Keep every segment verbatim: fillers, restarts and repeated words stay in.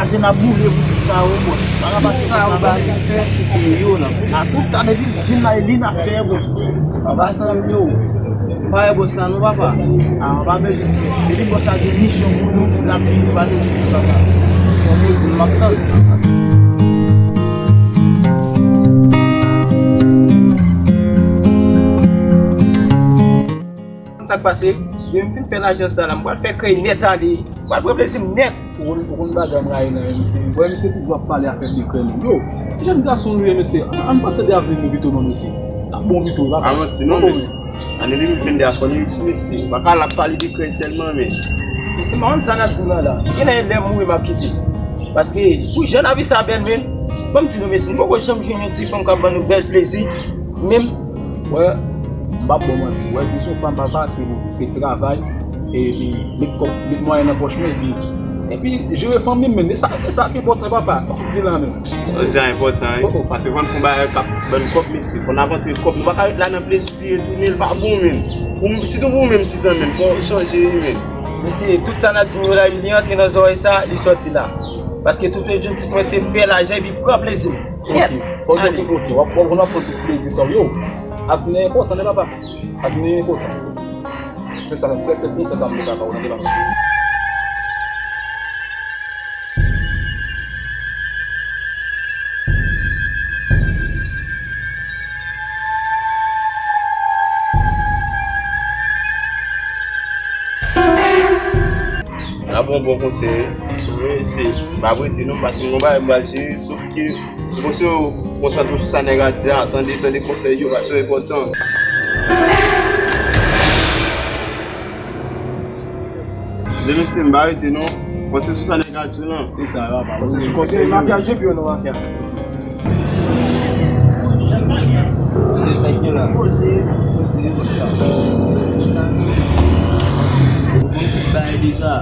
Se n ap boule pou tout sa yo, bòs. Pa ka pase sa ou ba li fè pou peyi yo nan. A tout sa depi l di m la, e li n ap fè, bòs. Anba san yo. Pa wè bòs la non, papa. A, ou pa bezwen fè. Depi bòs la gen misyon pou nou, pou l ap vini, ou pa bezwen fè, papa. Sa w di m, m ap tann. Sa k pase? Depi m fin fè lajan sa la, m pral fè krèy nèt ale. M pral pran plezi m nèt. Ou konn, ou konn bagay m rayi nan men misye. Wè, misye toujou ap pale afè de krèy nou. Yo, jèn gason nou ye, mesye. Ann, ann panse de avni nou pito non, mesye. N ap bon pito, papa. Pa manti non, men. Ane de mil vennde a fò nou reyisi, mesye. Pa ka la ap pale de krèy sèlman, men. Mesye, m pa konn sa n ap di la la. Gen lè m mouri, m ap kite. Paske, pou jan lavi sa bèl, men. Ban m di nou, mesye, nou poko janm jwenn yon ti fanm k ap ban nou bèl plezi. Menm, wè, m p ap ba w manti. Wè, vizyon pa m, papa, se, se travay, epi met kòb, met mwayen nan pòch mwen, epi, epi jere fanmi m, men. E sa, e sa ki enpòtan, papa. Sa w di la, men. Sa enpòtan, wi. Oh, oh. Paske fò n fè yon bagay k ap ban n kòb, mesye. Fò n avanse kòb. Nou pa ka ret la nan plezi, pi retounen, l pa bon, men. Pou m, sitou pou ou menm, ti tan, men. Fò w chanje, wi, men. Mesye, tout sa n ap di m yo la, li antre nan zòrèy sa, li sòti la. Paske tout objektif mwen, se fè lajan, epi pran plezi m. Ok. Nèt. Ok, ok, ok. W ap, w ap, w ap pran tout plezi sa w yo. Avni enpòtan, tande papa. Avni enpòtan. Se sa, se, se pou sa, sa m te papa, w tande papa. N ap yon bon konsèy. Wi, se, m ap rete non, paske m gon bagay m pral jere, sof ke m panse yo konsantre sou sa nèg la di a, tande, tande konsèy yo, paske yo enpòtan. Men mesye, m pa rete non, panse sou sa nèg la di w lan. Se sa, papa. Panse sou konsèy yo. Mafya, je pye non, mafya. Se sa ki la. Poze, poze, se sa. Ou konn tout bagay deja.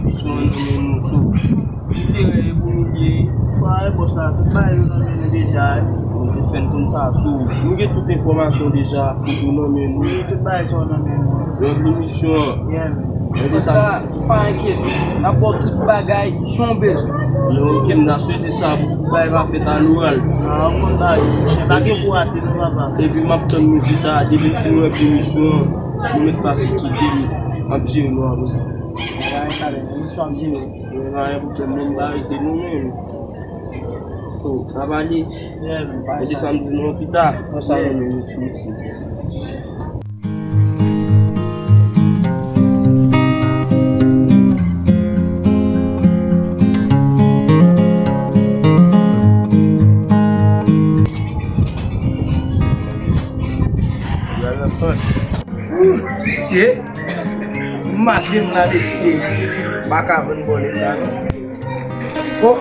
Misyon an nan men nou, so. Enterè e pou nou ye. Fwa e bòs la, tout bagay yo nan men nou deja. Bondye fè n konn sa, so. Nou gen tout enfòmasyon deja, foto nan men nou. Wi, tout bagay sa yo nan men nou. Lòd li misyon an. Yeah, man. Bòs la, pa enkyete. N ap ba w tout bagay jan w bezwen. Nan okenn, n a swete sa pou tout bagay pa fèt a loral. A, ou konn bagay, monchè, pa gen pou rate non, papa. Epi m ap tann nou pita, depi m fin wè pemisyon an, nou mèt pase kite m, m ap jere nou apre sa. Bagay sa, men, misyon ap jere. Mwen pa gen pwoblèm, mwen pa rete nou menm. So, n ap ale. Yeah, man, pa. Mesye, sa m di nou an pita. Mwen sa, yeah, men, nou ti mesye. Mesye, m maten m la, mesye. M pa ka vann bòlèt la non. Oh,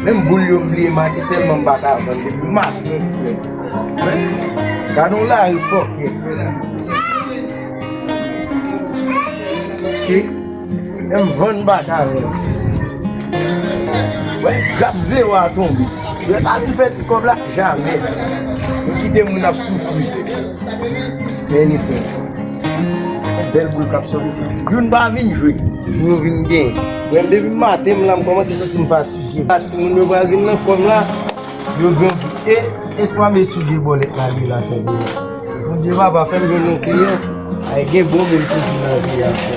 menm boul yo m bliye make tèlman m pa ka vann depi maten, frè. Gade yon lari fòkè. Si, menm vann m pa ka vann. Wè, grap zewo a tonbe. Yo ta vin fè ti kòb la, jamè. Yo kite moun ap soufri. Men ni fè. Bèl boul k ap sòti. Youn pa vin jwe. Pou yo vin gen. Mwen depi maten m la, m kòmanse santi m fatige. Timoun yo pral vin nan kò m la. Yo gen anvi. E espwa m e sou vye bòlèt la li la, Senyè. Bondye papa, fè m jwenn yon kliyan. Ay, gen bon moun toujou nan vi a, frè.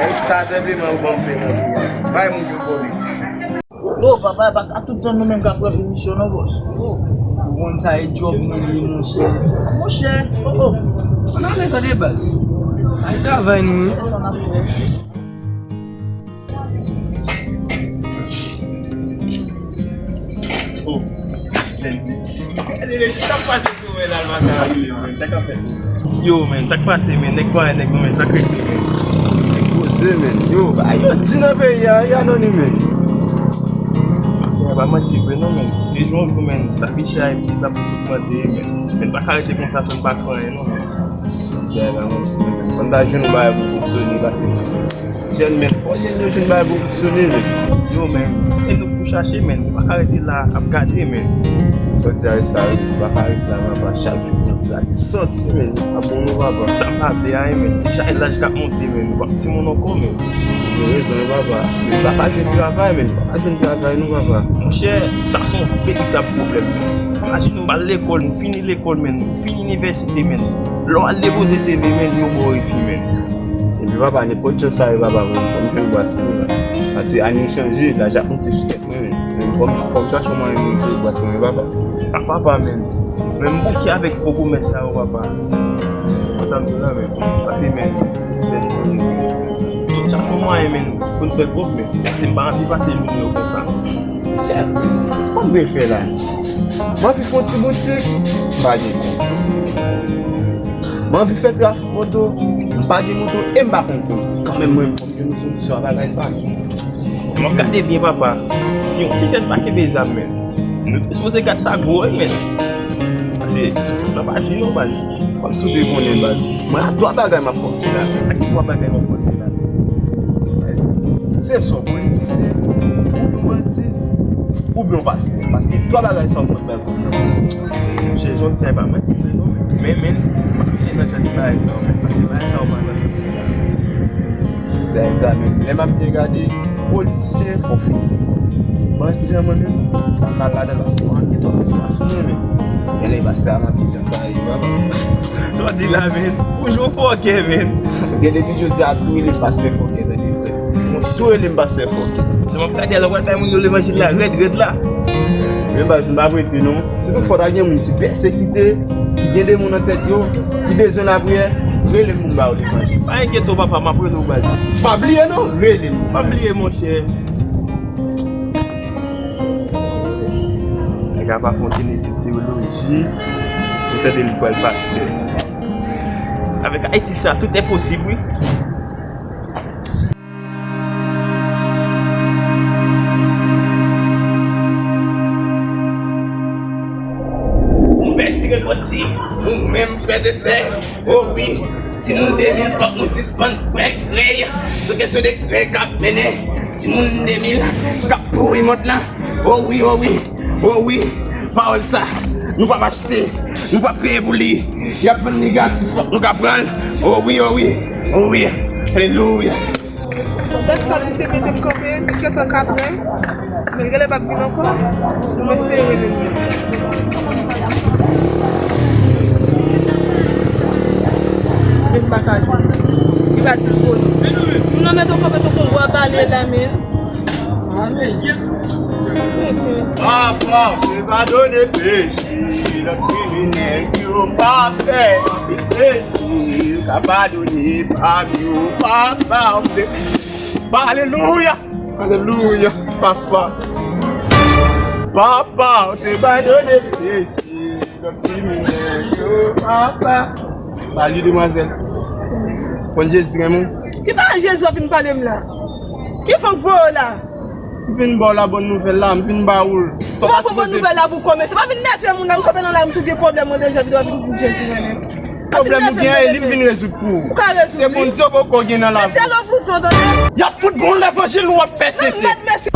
E sa senpleman ou ban m fè nan vi a. Bay moun yo kòb yo. Oh, papa, e pa ka tout tan nou menm k ap pran pemisyon non, bòs. Oh, ou konn sa e djòb nou ye, monchè. Monchè, oh, oh. Ann ale tande baz. Ay travay nou ye. Sa n ap fè. Oh. Gade, gade, sa k pase. Yo, men, sa k pase, men? Nèg pa nèg, non, men, sa k rete, men? Poze, men. Yo, bagay yo di nan peyi a, wi, Anònim, men. Sa pa manti vre, non, men. De jou an jou, men, lavi chè a, men, jis la pou soufmante, men. Men, pa ka rete konsa san n pa fè anyen, non, men. Bagay la, men, si, men, fò n ta jwenn yon bagay pou fonksyone, pase. Jèn, men, fò jèn yo jwenn bagay pou fonksyone, men. Yo, men, e nou pou chache, men. Nou pa ka rete la ap gade, men. Jodi a, e sa, wi, nou pa ka ret la, papa. Chak jou, nou grate santi, men, nou pa bon, non, papa. Sa pa de a, men. Deja, laj k ap monte, men. Nou pa timoun ankò, men. Ou gen rezon, wi, papa. Men, nou pa ka jwenn travay, men. Nou pa ka jwenn travay, non, papa. Monchè, sa se yon veritab pwoblèm, men. Imajine w al lekòl, nou fini lekòl, men. Nou fini inivèsite, men. Lè w al depoze C V, men, yo ba w refi, men. Epi, papa, nenpòt jan sa ye, papa, men. Fò m jwenn bwa sou la. Paske ane chanje, laj ap monte sou tèt. Mwen menm, fò m, fò m chache yon mwayen mwen jere bwat mwen, papa. A papa, men. Men m bouke avèk fo pwomès sa yo, papa. Konn sa m di w la, men. Pase, men, ti jèn, men. Fò m chache yon mwayen, men, pou n fè kòb, men. Pase m pa anvi pase jounen yo konsa. Chè, sa m dwe fè la? M anvi fè yon ti boutik, m pa gen kòb. M anvi fè trafik moto, m pa gen moto, e m pa konn kondui. Kanmenm, mwen, fò m jwenn yon solisyon a bagay sa. M ap gade byen, papa. Si yon ti jèn pa kenbe zam, men, nou te sipoze gad sa gwo, wi, men. Paske soufrans lan pa di non, baz. Kòmsi w te konnen, baz. Mwen, a twa bagay m ap panse la. A ki twa bagay w ap panse la? Se swa w politisyen, oubyen w bandi, oubyen w pastè. Paske twa bagay sa yo mwen bay kòb nan men. Monchè, jodi a e pa manti vre non. Men, men, m ap rete nan jan de bagay sa yo, men. Paske bagay sa yo pa nan sans mwen la. Sa egzamine. Lè m ap byen gade, politisyen, fò fini. Bandi an mwen menm, m pa ka ladan l paske m gen twòp espwa sou mwen, men. Genlè pastè a manke jan sa ye, papa. Sa w di la, men? Ou jwe fòkè, men. Gen depi jodi a, tou rele m pastè fòkè, tande, frè. Tou rele m pastè fòkè. Jan m ap gade a la, w pral bay moun yo levanjil la, rèd, rèd la. Men baz, m p ap rete, non. Si toutfwa ta gen moun ki pèsekite, ki gen demon nan tèt yo, ki bezwen lapriyè, rele m pou m ba yo levanjil. Pa enkyete w, papa, m ap rele w, baz. Pa bliye, non, rele m. Pa bliye, monchè. Nèg la pa fè yon ti etid teyoloji, ou tande li pral pastè. Avèk Ayiti sa, tout est possible, wi. Konvèti, repenti, nou menm, frè e sè, o wi, timoun de mil, fòk nou sispann fè krèy sou kesyon de krèy k ap mennen timoun de mil k ap pouri mond lan. O wi, o wi, o wi, pawòl sa, nou p ap achte, nou p ap peye pou li. Y ap vann li gratis, fòk nou ka pran l. O wi, o wi, o wi, alelouya. Dèk sa misye mete m kanpe, m gentan kadre m. Men genlè p ap vin ankò. Pou m eseye rele l. Men m pa ka jwenn. Li pa disponib. M nan mete w kanpe tankou yon bwa bale la, men. Papa, te padone peche, lòt kriminèl ki yo pa fè, peche. Ou ka padone pa m yo, papa, m te, alelouya, alelouya, papa. Papa, ou te padone peche, lòt kriminèl yo, papa. Ba li, demwazèl. Konn Jezi renmen w. Ki bagay Jezi w ap vin pale m la? Ki fanm k voye w la? M vin ba w la bòn nouvèl la, m vin ba ou l. Sa w ta sipoze. Ou pa pran bòn nouvèl la pou kòman? Se pa vin nève moun nan, m kanpe nan lari, m tou gen pwoblèm mwen deja, epi w vin di m Jezi renmen m. Pwoblèm ou gen an, e li m vin rezoud pou ou. Ou ka rezoud li. Se Bondye w poko gen nan lavi w. Men se lè w vouzan, tande. Y ap fout bon levanjil ou ap fè tenten. Mèt, mèt, mèt.